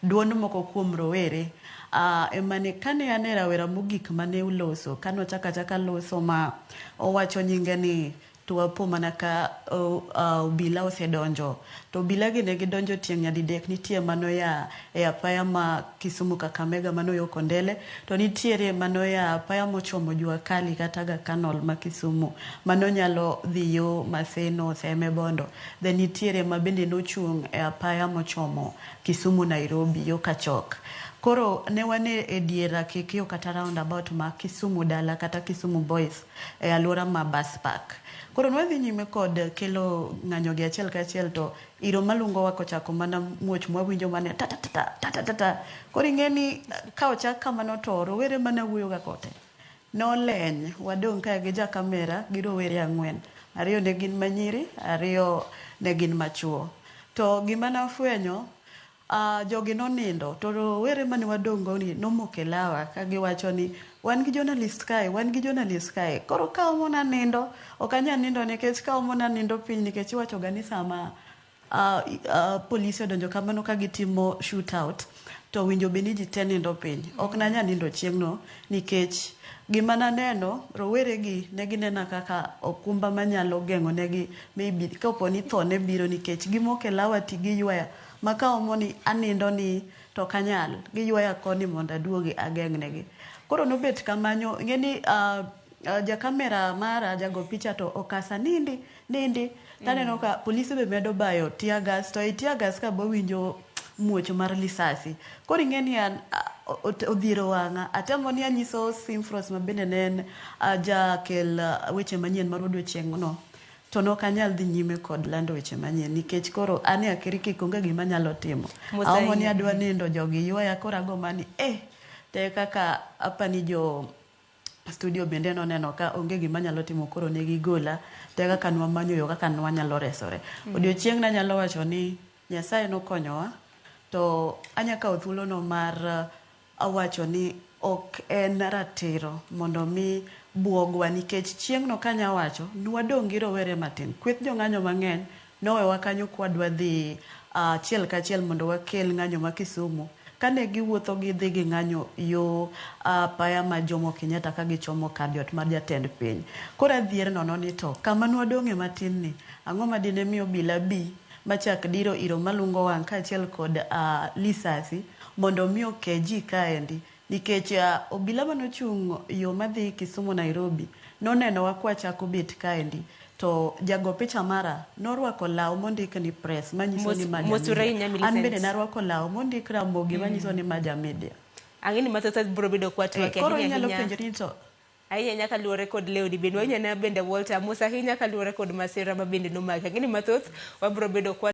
duond moko kuom rowere emane kane an e rawera mogik mane oloso kane ochako achaka loso ma owacho nyinge ni to wapo mana ka obila osedonjo. To obila gi ne gidonjo tieng' nyadidek, nitie manoya e apaya ma Kisumu Kakamega mano yo Kondele, to nitiere manoya apaya mochomo Jua Kali kata Aga Canal ma Kisumu, mano nyalo dhi yo Maseno, Seme, Bondo. Then nitiere ma bende nochung' e apaya mochomo Kisumu Nairobi yo Kachok. Koro ne wan e dier akekio kata roundabout ma Kisumu dala kata Kisumu Boys e aluora ma bus park. Koro nwadhi nyime kod kelo ng'anyo gi achiel kachiel to iro malungowa kochako mana muoch mwawinjo mana ta ta ta ta ta ta ta. Koro ing'e ni ka ochak kamano to rowere mane wuoyo ga kote noleny wadong' kae gi ja kamera gi rowere ang'wen. Ariyo ne gin manyiri, ariyo ne gin machuo. To gima nafwenyo jogi nonindo to rowere mane wadong' go ni nomoko e lawa ka giwacho ni wan gi journalist kae, wan gi journalist kae. Koro ka omona nindo, ok anyal nindo nikech ka omona nindo piny nikech iwacho ga ni sama polise odonjo kamano ka gitimo shoot out to owinjo bed ni ji te nindo piny. Ok nanyal nindo chieng'no nikech gima naneno, rowere gi ne ginena kaka okumba manyalo geng'o negi maybe kapo ni tho ne biro nikech gimoko e lawa ti giywaya ma ka omo ni anindo ni to ok anyal, giywaya koni mondo aduogi ageng' negi. Koro nobet kamano, ing'e ni ja kamera mara, jago picha to okasa nindi, nindi. Taneno ka polise be medo bayo tear gas to e tear gas ka be wawinjo muoch mar lisasi. Koro ing'e ni an odhiero wang'a. Atemo ni anyiso Simfros ma bende ne en jakel weche manyien mar odiochieng' no. To nok anyal dhi nyime kod lando weche manyien nikech koro an e akiriki onge gima anyalo timo. Aomo ni adwa nindo jogi ywaya koro ago mani eh te kaka apani jo studio bende noneno ka onge gima anyalo timo koro ne gigola te kaka nwamanyo yo kaka nwanyalo resore. Odiochieng' nanyalo wacho ni Nyasaye nokonyowa to anya kawo thuolono mar awacho ni ok en ratiro mondo mi buogwa nikech chieng'no kanya wacho nwadong' gi rowere matin. Kweth jong'anyo mang'eny nowewa kanyo kwadwa dhi achiel kachiel mondo wakel ng'anyo ma Kisumu. Kane giwuotho gidhi ging'anyo yo apaya ma Jomo Kenyatta ka gichomo kar jot mar jatend piny. Koro adhier nono ni to kama nwadong'e matin ni, ang'o ma dine mi obila bi machak diro iro malungo wang' kaachiel kod lisasi mondo mi oke ji kaendi. Nikech obila manochung' yo madhi Kisumu Nairobi nonenowa kwachako bet kaendi to jago picha mara norwako law mondik ni press manyiso ni ma ja media. An bende narwako law mondik Ramogi manyiso ni ma ja media. Ang'e ni mathoth biro bedo kwa twak Koro inyalo penjori ni to ahinya ahinya kaluwore kod lewni bende wanyana bende Walter mos ahinya kaluwore kod masira ma bende nomaki. Ang'e ni mathoth wabiro bedo kwa